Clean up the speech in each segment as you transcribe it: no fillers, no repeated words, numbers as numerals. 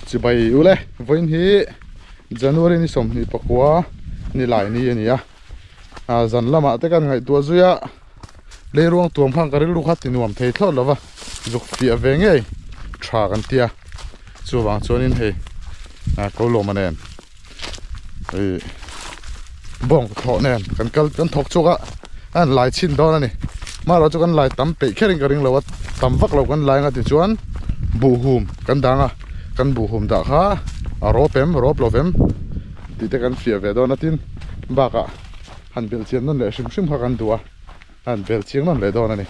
Chibai ule vawiin hi January ni 29 ni lai ni a ni a a zan lamah te kan ngaihtuah zui a leiruang tuam khan ka rilru kha ti nuam thei thlawt lo va zuk fiah ve ngei tha kan tia chuvang chuanin hei a ko lawma nen ih bawng thlawh nen kan kal kan thawk chhuak a an lai chhin dawn a ni marawh chu kan lai tam peih kher in ka ring lo a tam vak lo kan lai anga tichuan buhhum kan dang a kan buhhum dah kha a rawp em rawp lo vem tih te kan fiah ve dawn a tin bakah han belh chian nawn leh hrim hrim kha kan duh a han belh chiang nawn leh dawn a ni.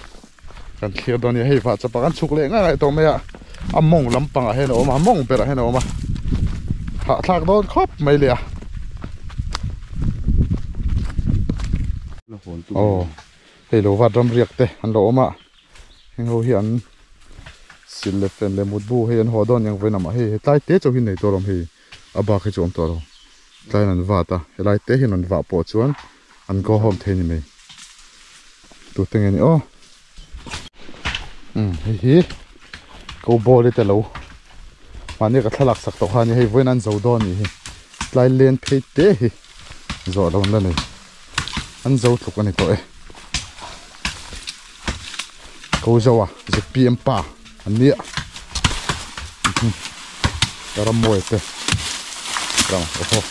Kan thlir dawn nia hei vah chawpah kan chhuk leh ngai ngai tawh mai a a mawng lampangah hian a awm a a mawng berah hian a awm a hahthlak dawn khawp mai le a aw hei lo vat ram riak te an lo awm a heng ho hi an sil leh fen leh mutbu hei an haw dawn ang vawiin amah hei hetlai te chauh hi nei tur a awm hei a bak hi chu awm tawh lo tlaiin an vat a helai te hian an vah pawh chuan an go home thei ni mai tute nge ni aw umm hei hi ko ball te lo mahni ka thlalak sak tawh kha a ni hei vawiin an zo dawn anih hi tlai len phei te hi zawh lo an la nei an zo tluk a ni tawh e ko zo a zpm pa an nia ka ram mawi te ram awhaw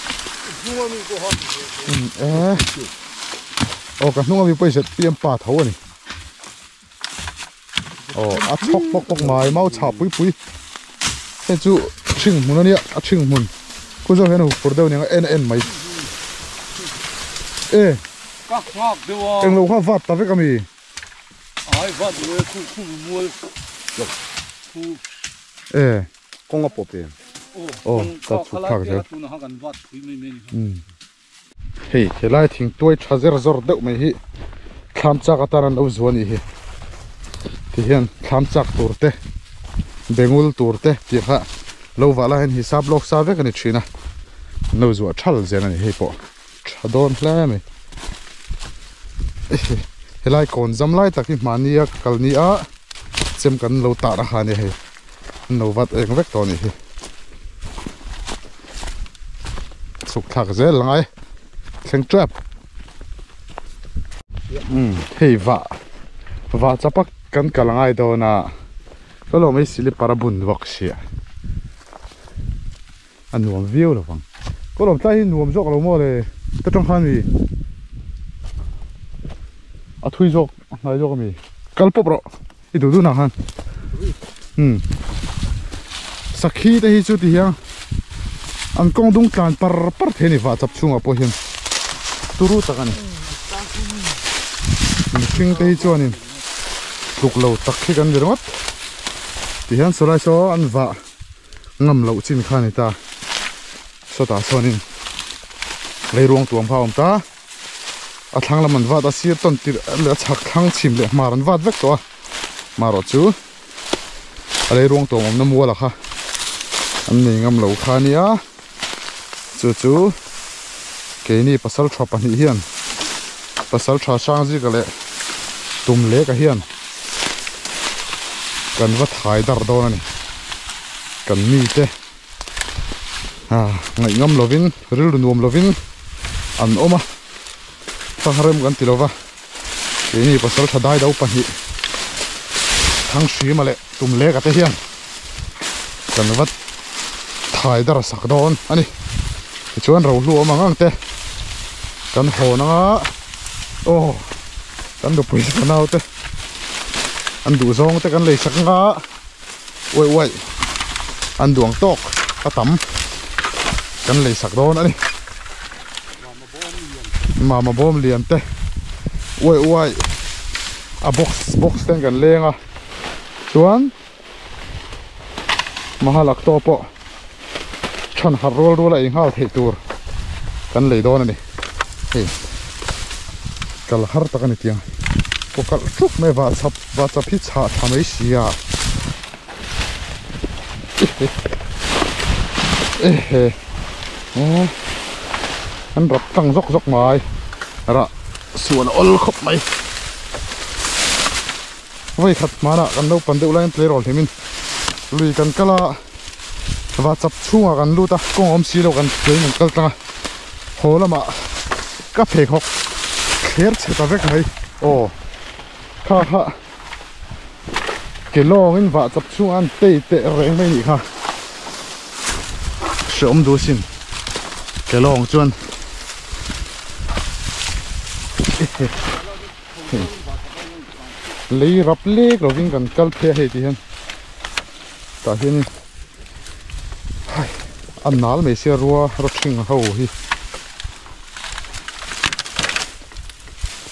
eh aw ka hnung ami pawh hi zpm pa tho a ni aw a chhawk bawk bawk mai mau chhah pui pui hei chu hring hmun a nia a hring hmun khu zawk hian a huphurh deuh aniang a en a en mai e englo kha vat ta vek ami. Ai vat le khu khu mual khu e kawng a pawp em aw ta chhuk thlak zel hei helai thing tuai tha zer zawr deuh mai hi thlam chak atan an lo zuah a nih hi tihian thlam chak tur te bengul tur te tih kha lo vah lai hian hisap lawk sa vek a ni thin a an lo zuah thal zel a ni hei pawh. Tha dawn hle mai helai kawn zam lai tak hi hmahni a kal ni a chem kan lo tar a kha nia hei an lo vat eng vek tawh a nih hi chhuk thlak zel a ngai thleng tep umm hei vah vah chapa kan kal a ngai dawn a ka lo mai silipar a bun vak sia. A nuam viau lo vang. Ka lawm tlai hi nuam zawk lo maw le? Ka tawng khan mi a thui zawk a hnai zawk ami. Kal pawp rawh i duh duh nah khan. Umm sakhi te hi chu ti hian an kawng dung tlan par par thei a ni vah chap chhungah pawh hian turu tak a ni. Mihring te hi chuanin tluk lo tak hi kan ni ringawt. Ti hian sawlai saw an vah. Ngam loh chin kha a ni ta. Sawtah chuanin leiruang tuam kha a awm ta. A thlang lam an vat a, sir tawn tirh leh a chhak thlang chhim leh hmar an vat vek tawh a. Marawh chu a leiruang tuam awmna muala kha an nei ngam lo kha a nia. Chu chu keini pasal tha pahnih hian pasal tha Hrangzika leh Tumleka hian kan va thai dar dawn a ni. Kan mite ah ngaih ngam lovin rilru nuam lovin an awm a thangrem kan ti lova keini pasal tha dai do pahnih Thanghrima leh Tumleka te hian kan va thai dar sak dawn a ni tichuan rohlu awm ang ang te kan hawn anga aw kan nupui te nau te an duh zawng te kan lei sak anga uai uai an duh ang tawk a tam kan lei sak dawn a ni mama bawm lian te uai uai a box box ten kan leng a chuan. Mahalak tawh pawh than harh rual rual a ei nghal theih tur kan lei dawn a ni hei kal har tak a ni tiang kaw kalh ṭuk mai vah chap vah chap hi chhah tha mai si a ehe an rap tlang zawk zawk mai rah sual a awl khawp mai. Voi khat hmanah kan naupang deuh laiin tleirawl hlimin lui kan kal a, va chap chhungah kan lut a, kawng awm si lo kan tlein kan kal tlang a, haw lamah ka pheikhawk thler chhe ta vek mai. Aw kha kha ke lawngin vah chap chhungah an tei teh reng mai nih kha hreawm duh asin ke lawng chuan. Lei rap lek lovin kan kal phei a hei ti hian tah hianin hai a nal mai sia rua rawthing ho hi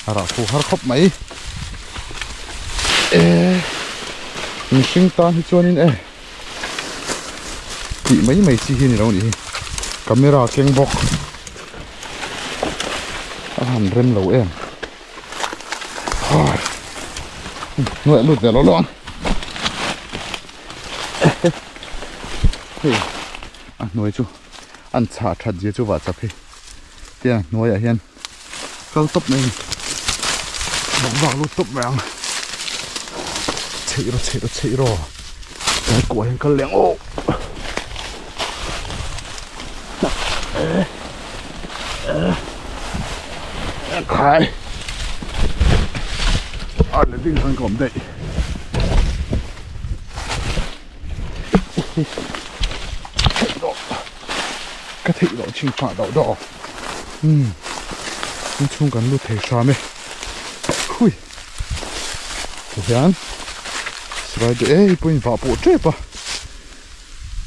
a rah fu har khawp mai e mihring tan hi chuanin e tih mai mai chi hi ni lo nih hi camera keng bawk. A han rem lo em hai nuaih lut ve lo lo ang hei a hnuai chu an chhah that zia chu vah chap hi tia hnuaiah hian kal tawp mai a ni bawk vak lut tawp mai ang chheih rawh chheih rawh chheih rawh tlai kuah hian kal leh ang aw. Khai a la ding khan ka awm daih ka theih loh chin phah deuh deuh umm inchhung kan lut thei hram e hui tihian silai te ei pawhin vah pawh tep a.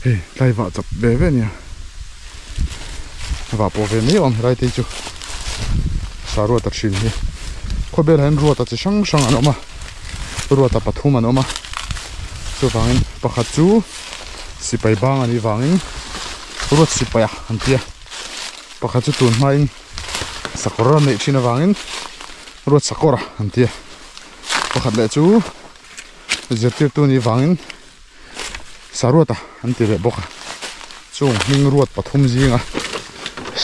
Hei tlai vah chap ve ve ania vah pawh ve mai awm helai te hi chu saruata thin hi khawvel ah hian ruata chi hrang hrang an awm a ruata pathum an awm a chuvangin pakhat chu sipai bang a nih vangin ruat sipai a an ti a pakhat chu tun hmain sakawr a neih thin avangin ruat sakawr a an ti a pakhat leh chu zirtirtu nih vangin. Saruata an ti leh bawk a chung hming ruat pathum zinga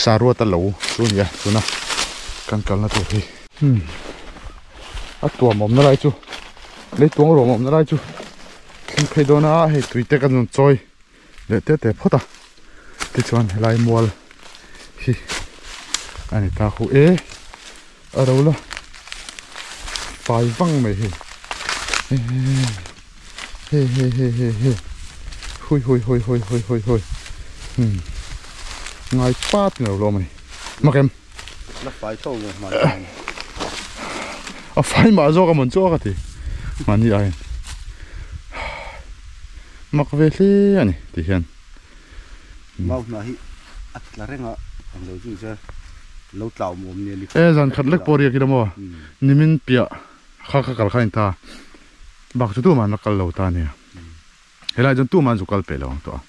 Saruata lo chu a ni a tuna kan kalna tur hi hmm a tuam awmna lai chu lei tuang ruam awmna lai chu thleng phei dawn a hei tui te kan rawn chawi leh te te phawt a tichuan helai mual hi a ni ta khu e a ro la fai vang mai hei Hei hei hei hei hei hui hui hui hui hui hui hui hmm ngai pat ni lo lawm a ni makem la fai tho nge hman hian a fai mah zawk a mawn chu a ka ti mahni aiin mak ve hle a ni ti hian mau hnah hi a tla reng a ang lo chu se lo tlau muam nia ni e zan khat lek pawh riak ila maw nimin piah kha kha kal kha in ta Bak chu tumah an la kal lo ta ania. Helai chuan tumah an zu kal peh lo ang tawh a.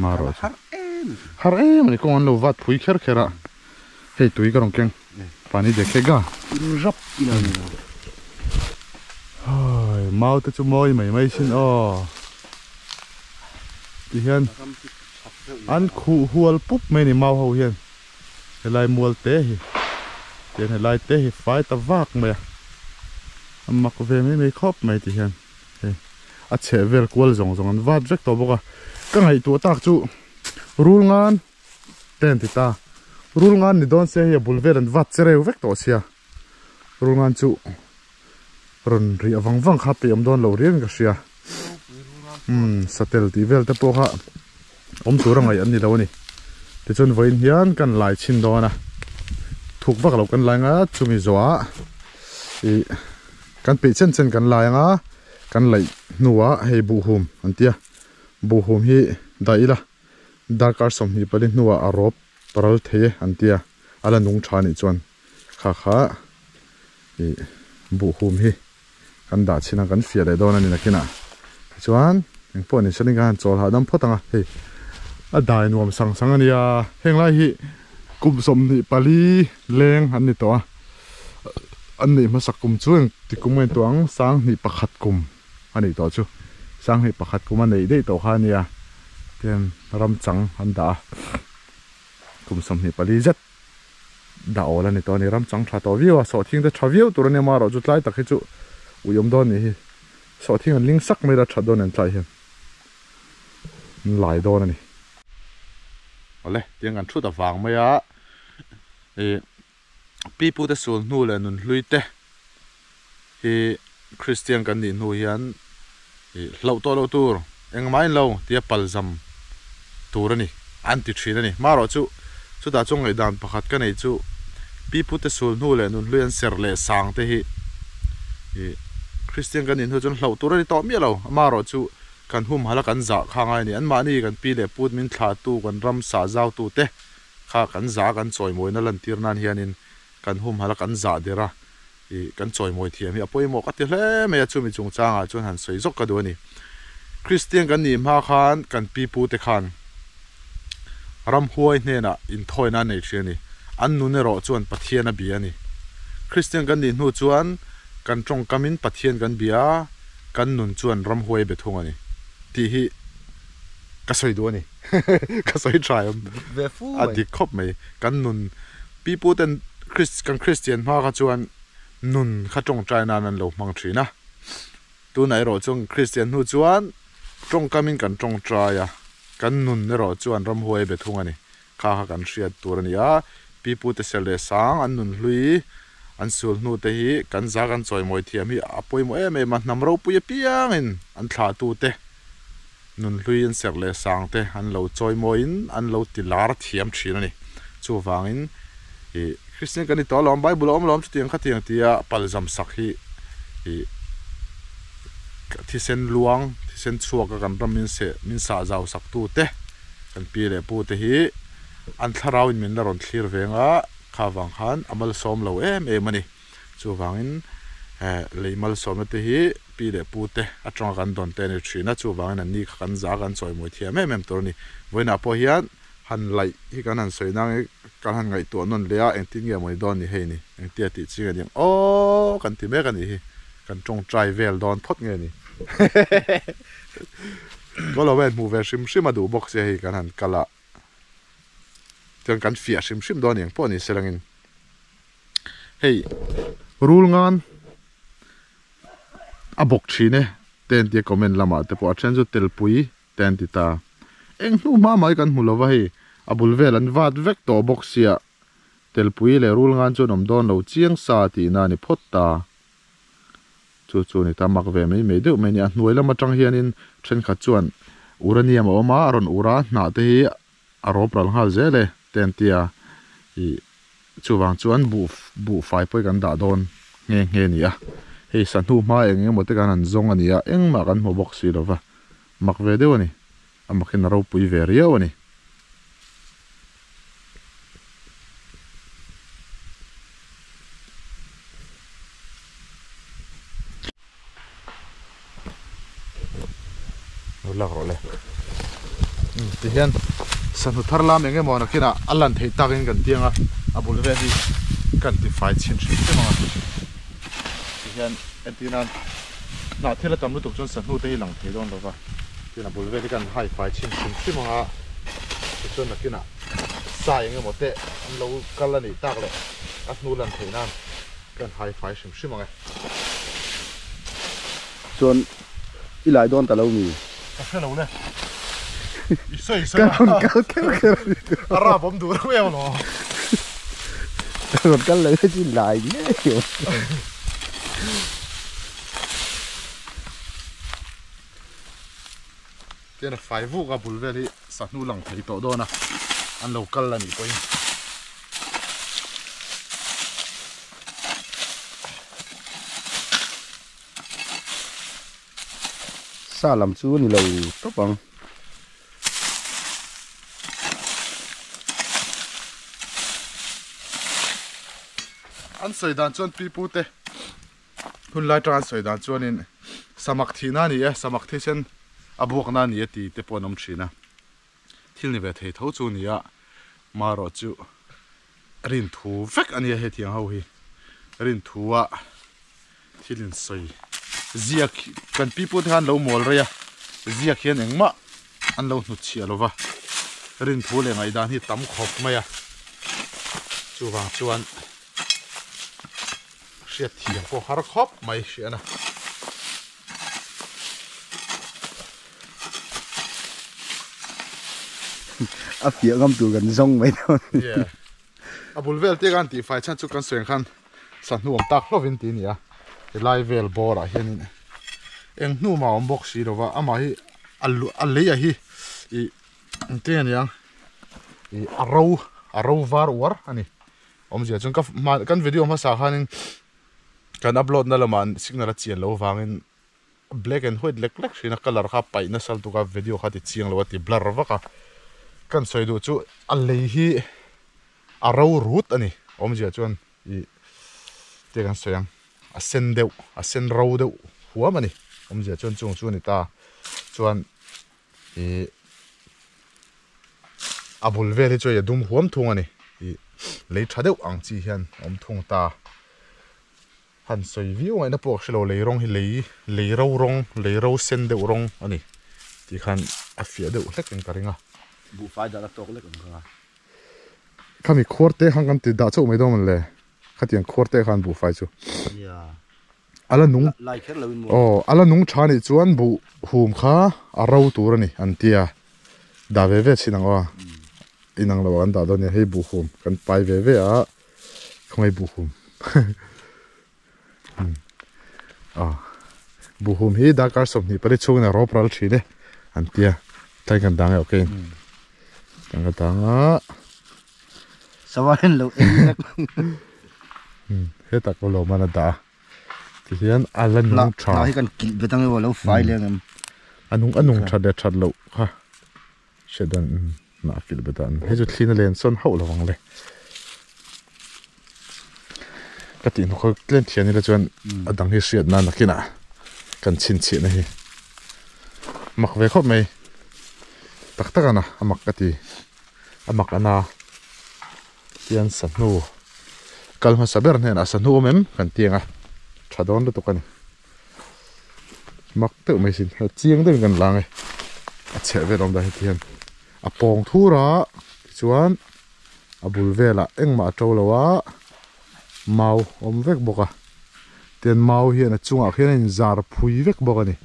Marawh chu. Har em a ni kawng an lo vat phui kher kher a. Hei tui ka rawn keng. Pani dekhe ga. In rap ila ni lo. Hai mau te chu mawi mai mai sin aw. Ti hian an khuh hual pup mai ni mau ho hian. Helai mual te hi tian helai te hi fai ta vak mai a a mak ve mai mai khawp mai ti hian hei a chheh vel kual zawng zawng an vat vek tawh bawk a ka ngaihtuah tak chu rul ngan te an ti ta rul ngan ni dawn se hei a bul vel an vat che reu vek tawh sia rul ngan chu rawn rih vang vang kha peih awm dawn lo riau in ka hria umm satel tih vel te pawh kha awm tur a ngaih an ni lo a ni tichuan vawiin hian kan lai chhin dawn a thuk vak loh kan lai anga chumi zawhah ih kan peih chen chen kan lai anga kan laih hnuah hei buhhum an tia buhhum hi dah ila darkar 24 hnuah a rawp ral thei e an tia a la nung tha anih chuan kha kha ih buhhum hi. Kan dah chhin a kan fiah leh dawn a ni nakinah tichuan engpawh ni sawn in kan han chawl hahdam phawt ang a hei a dai nuam sang sang a nia heng lai hi kum 24 leng an ni tawh a an neih hmasak kum chu eng ti kum nge tawh ang 21 kum a nih tawh chu 21 kum a neih daih tawh kha a nia tihian ram chang an dah a kum 24 zet. Dah awl a ni tawh a ni. Ram chang tha tawh viau a, sawhthing te tha viau tur a nia marawh chu tlai tak hi chu Ui awm dawn nih hi. Sawhthing an ling sak mai la that dawn an tlai hian an lai dawn a ni. Awle tiang kan thut avang mai a ih pipu te sul hnu leh nun hlui te hi Kristian kan nih hnu hian ih hlauh tawh loh tur engmah in lo tia palzam tur a ni an ti thin a ni. Hmarawh chu chutah chuan ngaihdan pakhat ka nei chu pipu te sul hnu leh nun hlui an serh leh sang te hi ih Kristian kan nih hnu chuan hlauh tur a ni tawh miah lo. Amaherawh chu kan humhalh a kan zah kha ngai a ni. Anmahni kan pi leh put min thlahtu kan ram sah zautu te kha kan zah a kan chawimawina lantir nan hianin kan humhalh a kan zah der a ih kan chawimawi thiam hi a pawimawh ka ti hle mai a, chumi chungchangah chuan han sawi zawk ka duh a ni. Kristian kan nih hma khan kan pi pu te khan ramhuai hnenah inthawina an nei thin a ni. An nun erawh chuan Pathian a bia a ni. Kristian kan nih hnu chuan kan tawngkamin Pathian kan bia a, kan nun chuan ramhuai a be thung a ni tih hi ka sawi duh a ni. Ka sawi tha em? A dik khawp mai. Kan nun pi pu ten kan Kristian hma kha chuan nun kha tawngtai nan an lo hmang thin a. Tunah erawh chuan Kristian hnu chuan tawngkamin kan tawngtai a, kan nun erawh chuan ramhuai a be thung a ni. Kha kha kan hriat tur a ni a, pi pu te ser leh sang an nun hlui an sul hnu te hi kan za kan chawimawi thiam hi a pawimawh em em a, hnam ropui apiangin an thlahtu te nun hlui an serh leh sang te an lo chawimawiin an lo ti lar thiam thin a ni. Chuvangin ih Kristian kan ni tawh alawm, Bible a awm alawm chutiang khatiang tia palzam sak hi ih thisen luang, thisen chhuak a kan ram min seh min sah zau sak tu te kan pi leh pu te hi an thlarau in min la rawn thlir veng a, kha vang khan a malsawm lo em em a ni. Chuvangin lei malsawmna te hi pi leh pu te atanga kan dawn te a ni thin a, chuvangin an ni kha kan za kan chawimawi thiam em em tur a ni. Vawiinah pawh hian han laih hi kan han sawi nang i kan han ngaihtuah nawn leh a, engtin nge maw ni dawn ni hei ni, engtia tih chi nge ni ang aw kan ti mek a nih hi, kan tawngtai vel dawn phawt nge ni. Kawlawmen hmuh ve hrim hrim a duh bawk sia hei kan han kal a. Chuan kan fiah hrim hrim dawn eng pawh ni se langin hei rul ngan a bawk thin e te an tia comment lamah te pawh a then chu telpui te an ti ta eng hnu hma mai kan hmu lova hei a bul vel an vat vek tawh bawk sia telpui leh rul ngan chuan awm dawn lo chiang sa tihna a ni phawt ta. Chu chu a ni ta mak ve mai mai deuh mai a ni. A hnuai lam atang hianin thenkhat chuan uranium a awm a, a rawn ur a, hnah te hi a rawp ral nghal zel e te an ti a. Ih chuvang chuan buh buhfai pawh hi kan dah dawn nghe nghe a ni a. Hei sahnu hma eng eng emaw te kan han zawng a ni a, engmah kan hmu bawk si lo va, mak ve deuh a ni. A makin a ropui ve riau a ni. Lo lak rawh le. Umm ti hian sahnu thar lam eng emaw nakinah a lan theih takin kan tiang a, a bul vel hi kan ti fai chhin hrim hrim ang a. Ti hian entir nan hnah thil a tam lutuk chuan sahnu te hi lang thei dawn lo va. Tin a bul vel hi kan hai fai chhin hrim hrim ang a, tichuan nakinah sa eng emaw te an lo kal a nih tak leh a hnu lan theih nan kan hai fai hrim hrim ang e. Chuan i lai dawn ta lo mi? Ka hre lo le. I sawi sawi a. Ka rawn kal kher kher a ni. A rap awm duh reuh em alawm. Ka rawn kal leh chu lai ngei awm. Tian a fai vuk a bul vel hi sahnu lang thei tawh dawn a an lo kal a nih pawhin. Sa lam chu a ni lo tawp ang. An sawi dan chuan pi pu te Hun lai tang an sawi dan chuanin samak thihna a ni e, samak thisen a buakna a ni e ti te pawh an awm thin a. Thil ni ve thei tho chu a ni a, marawh chu rinthu vek a nia hetiang ho hi. Rinthu a thil insawi ziak kan pi pute khan lo mawl rei a, ziak hian engmah an lo hnutchhiah lo va, rinthu leh ngaihdan hi tam khawp mai a, chuvang chuan. Hriat thiam pawh har khawp mai hriat a. A fiah ngam tur kan zawng mai dawn. Yeah. A bul vel te khan tih fai chhan chu kan sawi ang khan sahnu awm tak hlawvin tih a ni a. Helai vel bawrah hianin eng hnu mah a awm bawk si lova amah hi a a lei a hi ih engtin a niang ih a ro a ro var uar a ni. Awmzia chuan ka hma kan video hmasa khanin kan upload na lamah signal a chian loh avangin black and white lek lek hrin a colour kha paih nasa lutuk a video kha ti chiang lo a ti blur vak a kan sawi duh chu a lei hi a ro rut a ni awmzia chuan ih te kan sawi ang a sen deuh a sen ro deuh huam a ni awmzia chuan chung chu a ni ta chuan ih a bul vel hi chu hei a dum huam thung a ni ih lei tha deuh ang chi hian a awm thung ta. Han sawi viau ngaihna pawh a hrelo lei rawng hi lei lei ro rawng lei ro sen deuh rawng a ni tih khan a fiah deuh hlek in ka ring a. Buhfai dah la tawk lek ang kha. Khami khuar te khan kan ti dah chauh mai dawn mawn le khatiang khuar te khan buhfai chu a la nung lai kher lo in maw aw a la nung tha nih chuan buh hum kha a ro tur a ni an tia dah ve ve chin ang aw inang lo ah kan dah dawn nia hei buh hum kan pai ve ve a. Khawngaih buhhum ah buhhum hi darkar 24 chhungin a rawp ral thin e an tia tlai kan dang e okay kan ka dang a sawain lo en lek hetah ka lo man a dah a tihian a la nung tha hi kan kilh bet ang emaw lo fai leng em a nung a nung that leh that loh kha hriat dan hnah kilh bet a hei chu thlin a len sawn hauh lo ang le ka tih hnawk kha tlem thian ila chuan a dang hi hriat nan nakinah kan chhinchhiah na hi mak ve khawp mai tak tak ana a mak ka ti a mak ana tian sahnu kal hmasa ber hnenah sahnu awm em kan ti ang a tha dawn lutuk a ni. Mak deuh mai sin a chiang deuhin kan lang e a chheh vel awm dan hi tihian a pawng thur a tichuan a bul velah engmah a to lo a mau awm vek bawk a tian mau hian a chungah khian a inzar phui vek bawk a ni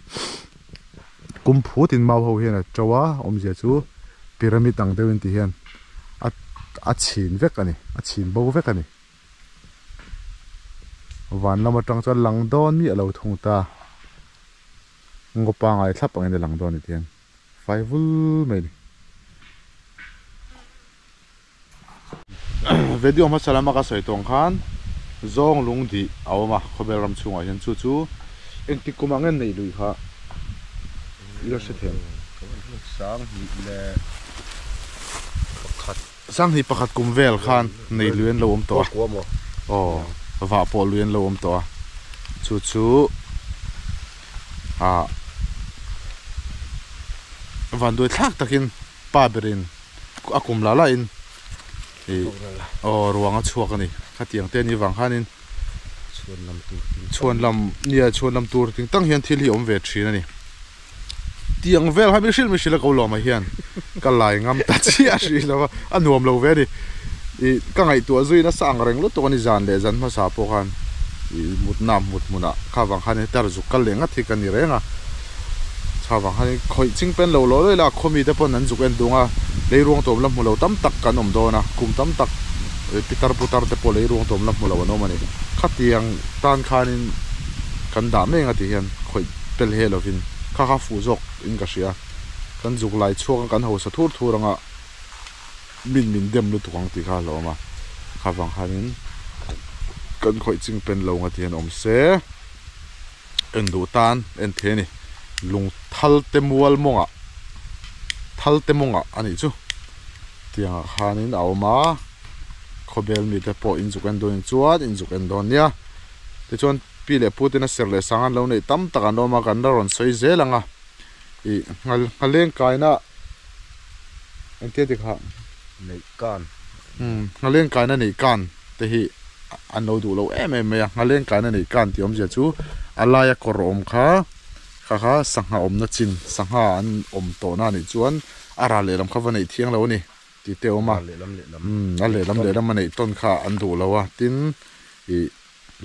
kum phutin mau ho hian a to a awmzia chu pyramid ang deuhin tihian a a chhin vek a ni a chhin bo vek a ni. Van lam atang chuan lang dawn miah lo thung ta. Ngaw pangai thlap angin a lang dawn a ni tiang fai vul mai a ni. Video hmasa lama ka sawi tawng khan zawng lung dih a awm a khawvel ram chhungah hian chu chu engtik kum ah nge neih lui kha i la hre thei ang. Sanghnih pakhat kum vel khan nei lui an lo awm tawh a, aw vah pawh lui an lo awm tawh a, chu chu ah vanduai thlak takin pa berin a kum lah lahin ih aw ruang a chhuak a ni, khatiang te anih vang khanin chhuanlam nia chhuanlam tur ting tang hian thil hi a awm ve thin a ni. Tiang vel kha mi hrilh mi hrilh a ko lawm ah hian ka lai ngam ta chiah hrih lo a, a nuam lo ve a ni. Ih ka ngaihtuah zui nasa ang reng lutuk a ni zan leh zan hmasa pawh khan ih mutna hmut hmunah kha vang khan hetar zuk kal leh ngat hi ka ni reng a. Chha vang khan khawih ching pen lo law law ila khaw mite pawn an zuk en dung a, lei ruang tawm la hmu lo tam tak kan awm dawn a, kum tam tak pitar putar te pawh lei ruang tawm la hmu lo an awm a ni. Khatiang tan khanin kan dah mek a ti hian khawih pel he lovin kha kha fuh zawk in ka hria. Kan zuk lai chhuak a kan hausa thur thur anga min min dem lutuk ang tih kha a hlauhawm a. Kha vang khanin kan khawih ching pen lo nga tih hian awm se en duh tan en thei a ni. Lung thal te mual mawngah thal te mawngah a nih chu tiangah khanin a awm a. Khawbel mite pawh inzuk en dawn in chuan inzuk en dawn nia. Tichuan. Pi leh pu ten a ser leh sang an lo neih tam tak an awm a, kan la rawn sawi zel ang a, ih nghal nghaleng kaina engtia ti kha? Neih kan. Umm nghaleng kaina neih kan te hi an lo duh lo em em mai a, nghaleng kaina neih kan tih awmzia chu a laia kawr awm kha kha kha sangha awmna chin sangha an awm tawhna anih chuan a ral lehlam kha va neih thiang lo a ni tih te a awm a, umm a lehlam lehlam a neih tawn kha an duh lo a, tin ih.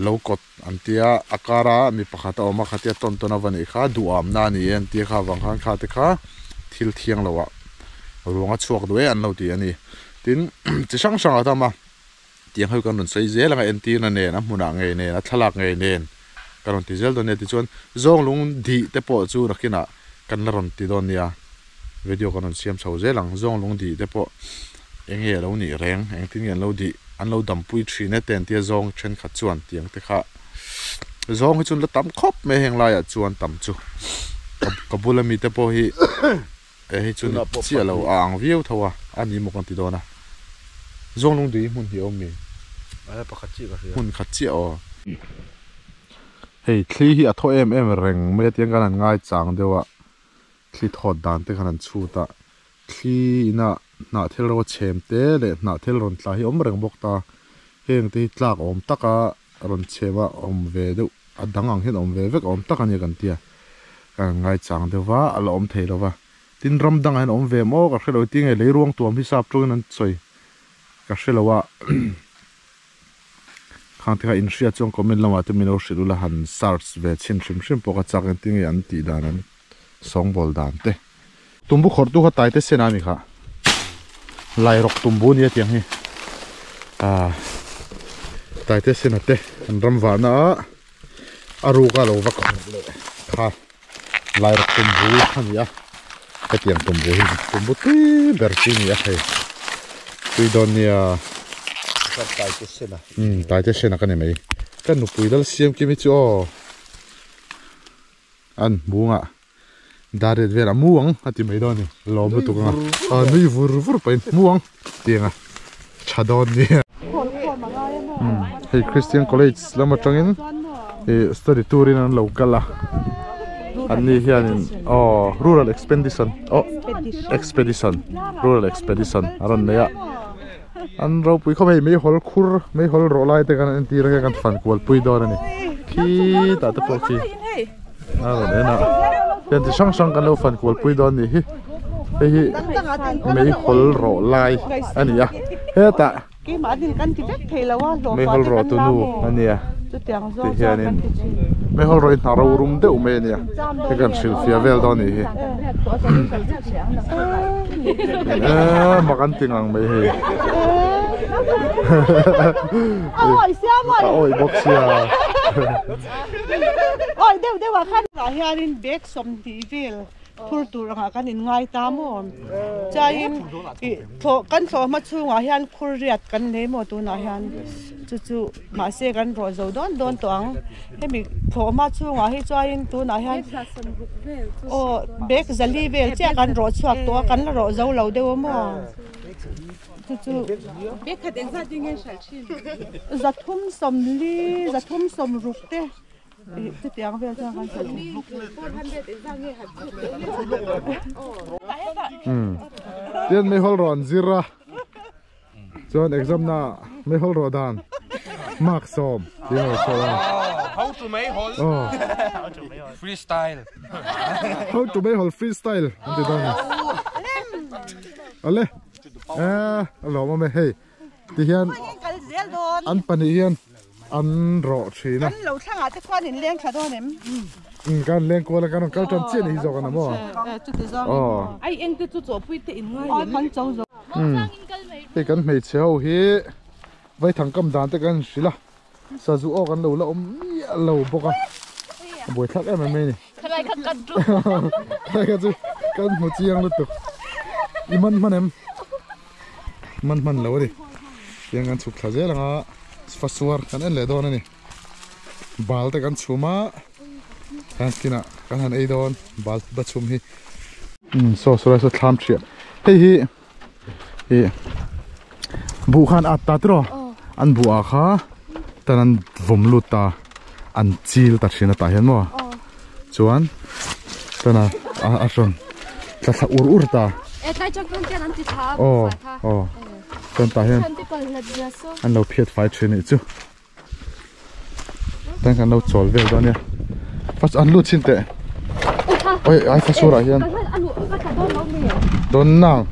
Lo kawt an tia, a kara mi pakhat a awm a, khatia tawn tawn a va nih kha, duham na a ni e an tia kha avang khan kha te kha thil thiang lo ah Ruang a chhuak duh e an lo ti a ni. Tin, chi hrang hrang a tam a, tiang ho kan rawn sawi zel ang a, entirna nen, a hmunah ngei nen, a thlalak ngei nen kan rawn ti zel dawn nia. Tichuan, zawnglung dih te pawh chu nakinah kan la rawn ti dawn nia, video kan rawn siam chho zel ang. Zawnglung dih te pawh eng nge a lo nih reng, engtin nge an lo dih, an lo dampui thin e te an tia zawng thenkhat chuan tiang te kha zawng hi chu an la tam khawp mai heng laiah chuan tam chu ka bula mite pawh hi. E hei chu ni chiah lo a ang viau tho a, a ni maw kan ti dawn a. Zawnglung dui hmun hi a awm mi? Aia pakhat chiah ka hria. Hmun khat chiah aw. Hei thli hi a thaw em em reng mai a tiang khan an ngai chang deuh a, thli thawt dan te khan an chhut a, thli ina hnah thil ro a chhem te leh hnah thil rawn tla hi a awm reng bawk ta, heng te hi tlak awm taka rawn chhem a awm ve deuh a dang ang hian awm ve vek awm tak a nia kan tia ka ngai chang deuh va a la awm thei lo va tin ram dangah hian awm ve maw ka hrelo tinge lei ruang tuam hi sap tawngin an sawi ka hrelo a khang te kha in hria chuan comment lamah te min lo hrilh ula han search ve chhin hrim hrim pawh ka chak in tinge an tih dan an sawngbawl dan te. Tumbu khawrh tu kha taite sen a ni kha. Lairawk tumbu nia tiang hi. Ah taite sen a te an ram vahna a a ruk a lo va khawrh leh kha lairawk tumbu a ni a. Hetiang tumbu hi tumbu tui ber chi a ni a hei. Tui dawn nia. Taite sen a. Umm taite sen a ka ni mai. Ka nupui lal siam kim hi chu aw. An hmungah dar ret velah mu ang a ti mai dawn a ni lawm lutuk anga a nui vur vur pahin mu ang tiang a tha dawn nia hei Christian College lam atangin ih study tour in an lo kal a an ni hianin aw rural expedition aw expedition rural expedition a rawn nei a an ropui khawp hei meihawl khur meihawl rawh lai te khan an entir a kan fan kual pui dawn a ni khitah te pawh khi a rawn en a hian chi hrang hrang kan lo fan kual pui dawn a nih hi hei hi meihawl rawh lai a ni a hetah meihawl rawh tu nu a nia ti hianin meihawl rawh hi hna ro rum deuh mai a nia hei kan hrilhfiah vel dawn a nih hi eee mak an ti ngang mai hei a awih bawk sia Phur tur angah kan inngai ta maw? Chuanin ih thlawh kan thlawh hma chhungah hian khur riat kan nei maw tunah hian chu chu mahse kan rawh zo dawn dawn tawh ang. Hemi thlawh hma chhungah hi chuanin tunah hian aw bag zali vel chiah kan rawh chhuak tawh a kan la rawh zo lo deuh a maw? Chu chu zathum sawmli zathum sawmruk te. Chutiang vel chuan kan sawi thei. Tian meihawl rawh an zir a, chuan exam na meihawl rawh dan mark sawm tih a rawn sawi a. How to meihawl freestyle. How to meihawl freestyle an ti dawn a. Ale eh a lawm awm e hei tihian an pahnih hian An rawh thin a. Kan lo thlangah te khuan in leng thla dawn em? Umm kan leng kual a kan rawn kal tan chiah ni hi zawk a na maw? Chuti zawng. Aw. Ai eng te chu chawhpui te in ngai em? Kan cho zo. Umm hei kan hmeichhe ho hi vaithang kam dan te kan hrilh a, sazu aw kan lo la awm miah lo bawk a, a buaithlak em em mai a ni. Khalai kha kan chu. Khalai kha chu kan hmu chiang lutuk. I man hman em? Man hman lo a ni. Tiang kan chhuk thla zel anga fasuar kan en leh dawn a ni. Bal te kan chhum a, kan skin ah kan han ei dawn bal ba chhum hi. Umm saw saw lai saw thlam thiah. Hei hi ih buh khan at ta tiraw? An buh ah kha tan an vawm lut ta an chil ta thin a tah hian maw? Chuan tan a a rawn tla thla ur ur ta. Aw aw chuan tah hian an lo phiat fai thin anih chu. Tan kan lo chawl vel dawn nia. First an lut chhin teh. Oi ai fasur ah hian. Dawn nang.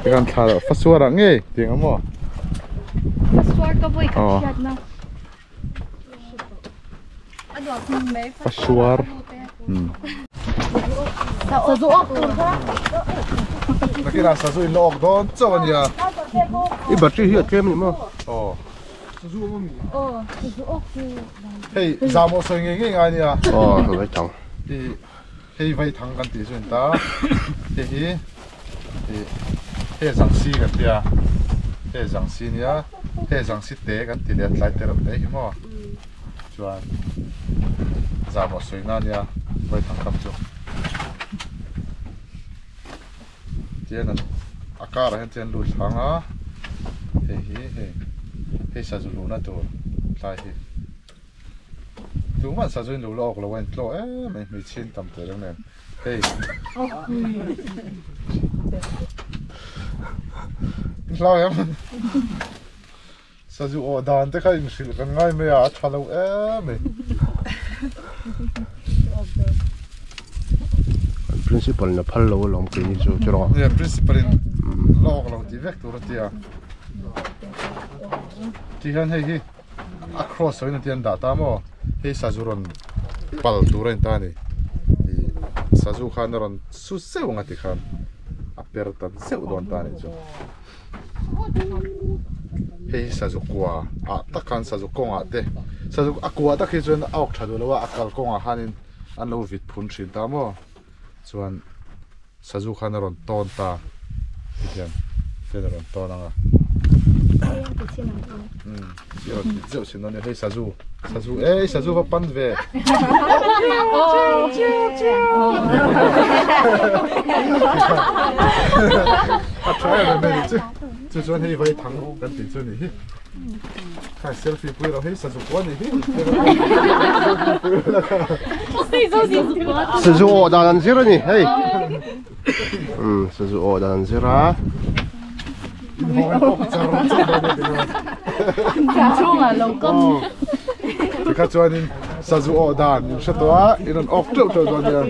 Kan thla lo fasuar ah ngei tiang a maw. Fasuar ka vawi khat hriat na. Fasuar. Sazu awk tur kha. Nakinah sazu in la awk dawn chauh a nia. I battery hi a tlem a ni maw? Aw. Sazu awm a mi? Aw, sazu awk chu. Hei zamawh sawi ngei ngei ngai nia. Aw, ka vai thang. I hei vai thang kan tih chu a ni ta. Hei hi i hei zangsi kan tia. Hei zangsi nia. Hei zangsi te kan ti leh a tlai te reuh te hi maw. Chuan zamawh sawi na nia vai thang kam chu. Tian an a car ah hian chuan lut thlang a hei hi hei hei sazu luhna tur tlai hi tumah sazu in luh la awk lo a intlaw em mai hmeichhia in tam teh reng nen hei hlau em sazu awh dan te kha inhrilh kan ngai mai a a tha lo em mai. Principal in a phal lo alawm keini chu chu rawh. Nia principal in la awk lo tih vek tur a tia. Ti hian hei hi a cross ho in a ti an dah ta maw hei sazu rawn pal tur a in ta a ni. Sazu khan a rawn su zeuh ang a ti khan a per ta zeuh dawn ta a nih chu. Hei hi sazu kua ah tak khan sazu kawngah te sazu a kua tak hi chuan a awk tha duh lo a a kal kawngah khanin an lo vit phun thin ta maw chuan sazu khan a rawn tawn ta tikhian ten a rawn tawn ang a umm a rawn vit zeuh thin dawn a ni hei sazu sazu ei sazu va pan ve. A tha em em a ni chu chu chuan hei vai thang kan tih chu a nih hi khai selfie pui rawh hei sazu pawh a nih hi sazu awh dan an zir a ni hei umm sazu awh dan an zir a Chungah lo kam. Tikha chuanin sazu awh dan in hre tawh a, in rawn awk teuh teuh dawn nia.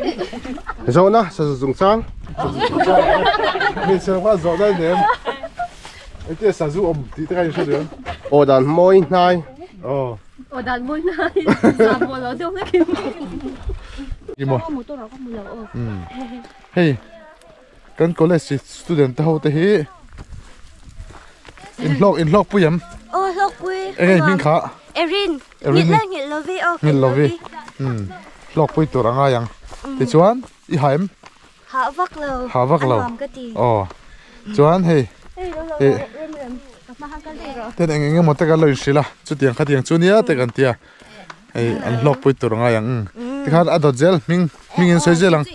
Zawhna sazu chungchang. Sazu chungchang. Hmeichhe lam kha zawhna a nem. Engtia sazu awm tih te kha in hre duh em? Awh dan mawi hnai. Aw. Awh dan mawi hnai. Zah pawh lo deuh hlek in. Emaw. Hei. Kan college student te ho te hi in hlawk in hlawk pui em? Aw hlawk pui. Eng nge hming kha? Erin. Erin. Ngilh la ngilh lovi aw. Ngilh lovi. Um hlawk pui tur a ngai ang. Tichuan i ha em? Ha vak lo. Ha vak lo. A nuam ka ti. Aw. Chuan hei. Hei rem rem. Ka hma han kal daih rawh. Ten eng eng emaw te kan lo inhrilh a chutiang khatiang chu nia te kan tia. Hei an hlawk pui tur ngai ang tikhan a dawt zel hming hming in sawi zel ang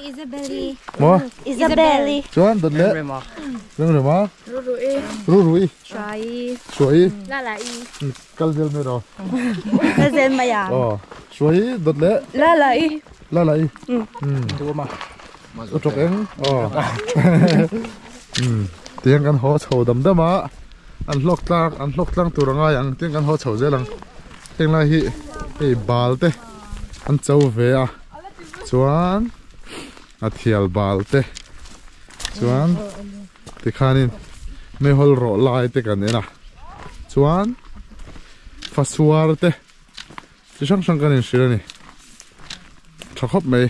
maw Isabelle chuan dawt leh Remrema Remrema Rurui Rurui Hruai Hruai Lalai kal zel mai rawh kal zel mai ang aw Hruai dawt leh Lalai Lalai Duama Utawk eng aw tiang kan haw chho dam dam a an hlawk tlang an hlawk tlang tur a ngai ang tiang kan haw chho zel ang heng lai hi hei bal te an cho ve a chuan a thial bal te chuan tikhanin meihawl rawh lai te kan en a chuan fasuar te. Chi hrang hrang kan inhrilh a ni. Tha khawp mai.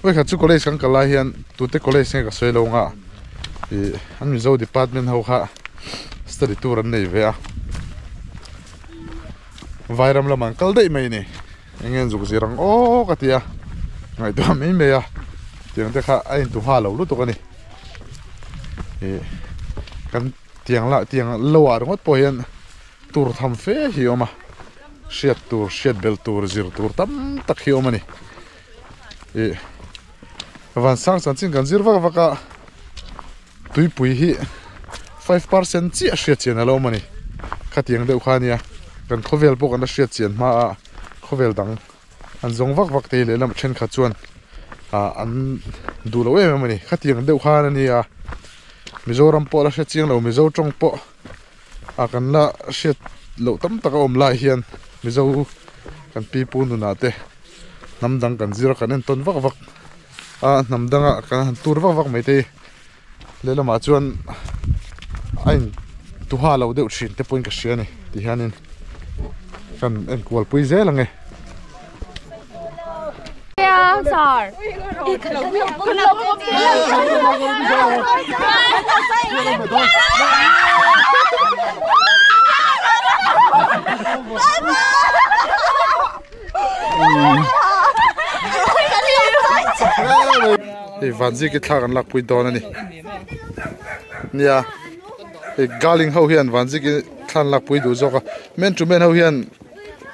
Vawikhat chu college kan kal lai hian tute college nge ka sawi lo nga ih an Mizo department ho kha study tour an nei ve a. Vairam lamah an kal daih mai a ni. Eng nge an zuk zir ang aw ka ti a. Ngaihtuah mai mai a. Tiang te kha a intu nghal lo lutuk a ni. Ih kan. Tiang lah tiang lo ah ringawt pawh hian tur tham fe hi a awm a, hriat tur hriat belh tur zir tur tam tak hi a awm a ni. Ih vansang chanchin kan zir vak vak a, tuipui hi 5% chiah hriat chian a lo awm a ni. Khatiang deuh kha a nia, kan khawvel pawh kan la hriat chian hma a khawvel dang an zawng vak vak te lehlam thenkhat chuan ah an duh loh em em a ni khatiang deuh khan a ni a Mizoram pawh la hre chiang lo Mizo tawng pawh ah kan la hriat loh tam tak a awm lai hian Mizo kan pi pu nunah te hnam dang kan zir a kan en tawn vak vak a hnam danga kan han tur vak vak mai te hi lehlamah chuan a in tuha lo deuh thin te pawhin ka hria a ni ti hianin kan enkual pui zel ang e. Sar. Hei vanziki thla kan lak pui dawn a ni nia hei garling ho hian vanziki thla an lak pui duh zawk a man to man ho hian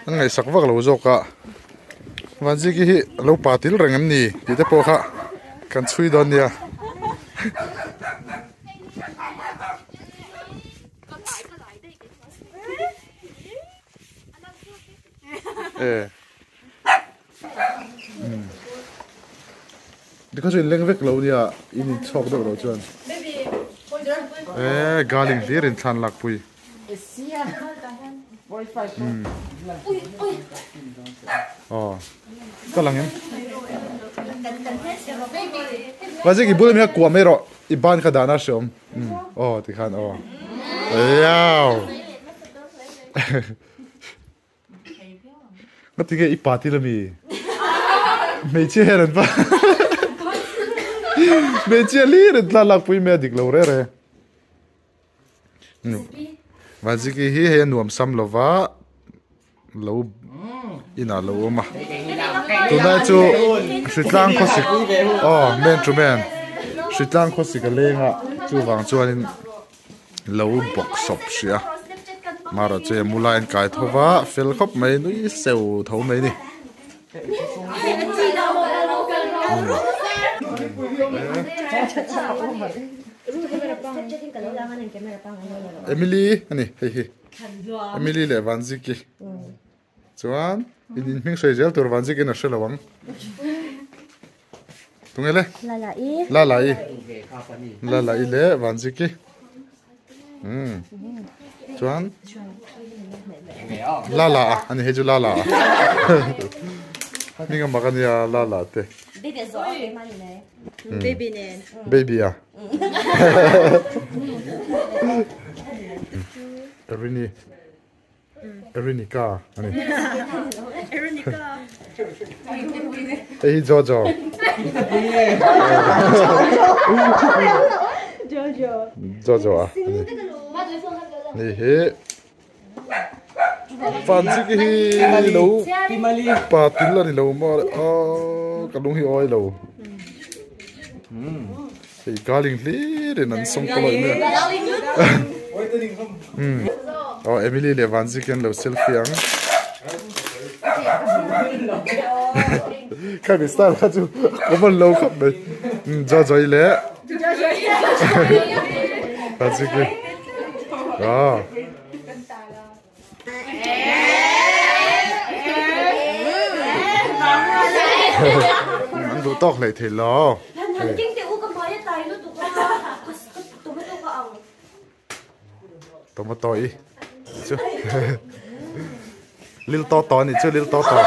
an ngaihsak vak lo zawk a vanziki hi a lo pa til reng em ni tih te pawh kha kan chhui dawn nia. E Tikha chu inleng vek lo nia in inchhawk deuh lo chuan e garling hlir in thlan lak pui aw ka lang em Vazik i bul ami kha kuah mai rawh i ban kha dahna hre awm aw tikhan aw eiau. Nga tinge i pa til ami? Hmeichhia hian an va Hmeichhia hlir an tlan lakpui mai a dik lo re re. Vanziki hi hei a nuam sam lova lo inah lo awm a. Tunlai chu hritlang khawsik aw man to man hritlang khawsik a leng a chuvang chuanin lo bawk sawp hrih a mara chu hei mulai an kai tho va fel khawp mai nui seu tho mai ni Emily ani hei hi Emily leh Vanziki Chuan in in hming sawi zel tur van zikin a hre lo ang. Tunge le? Lala i. Lala i. Lala i le van ziki. Hmm. Chuan Lala a ani hei chu Lala a. Hming a mak ania Lala te. Baby zo a mani ne. Baby nen. Baby a. Erini. Erinika ani. Erinika. Hei hi Jojo. Jojo. Jojo a. Ni hi Fanziki hi lo pa til ani lo maw a ka lung hi awi lo. Hei galing hlir in an sawng pawh lawih mai a. Aw Emily leh Vanzik hian lo selfie ang. Khami style kha chu common lo khawp mai. Jojo i leh Vanzik hi. Aw. An duh tawk hlei thei lo. Tomato i chu lil to to ni chu lil to to.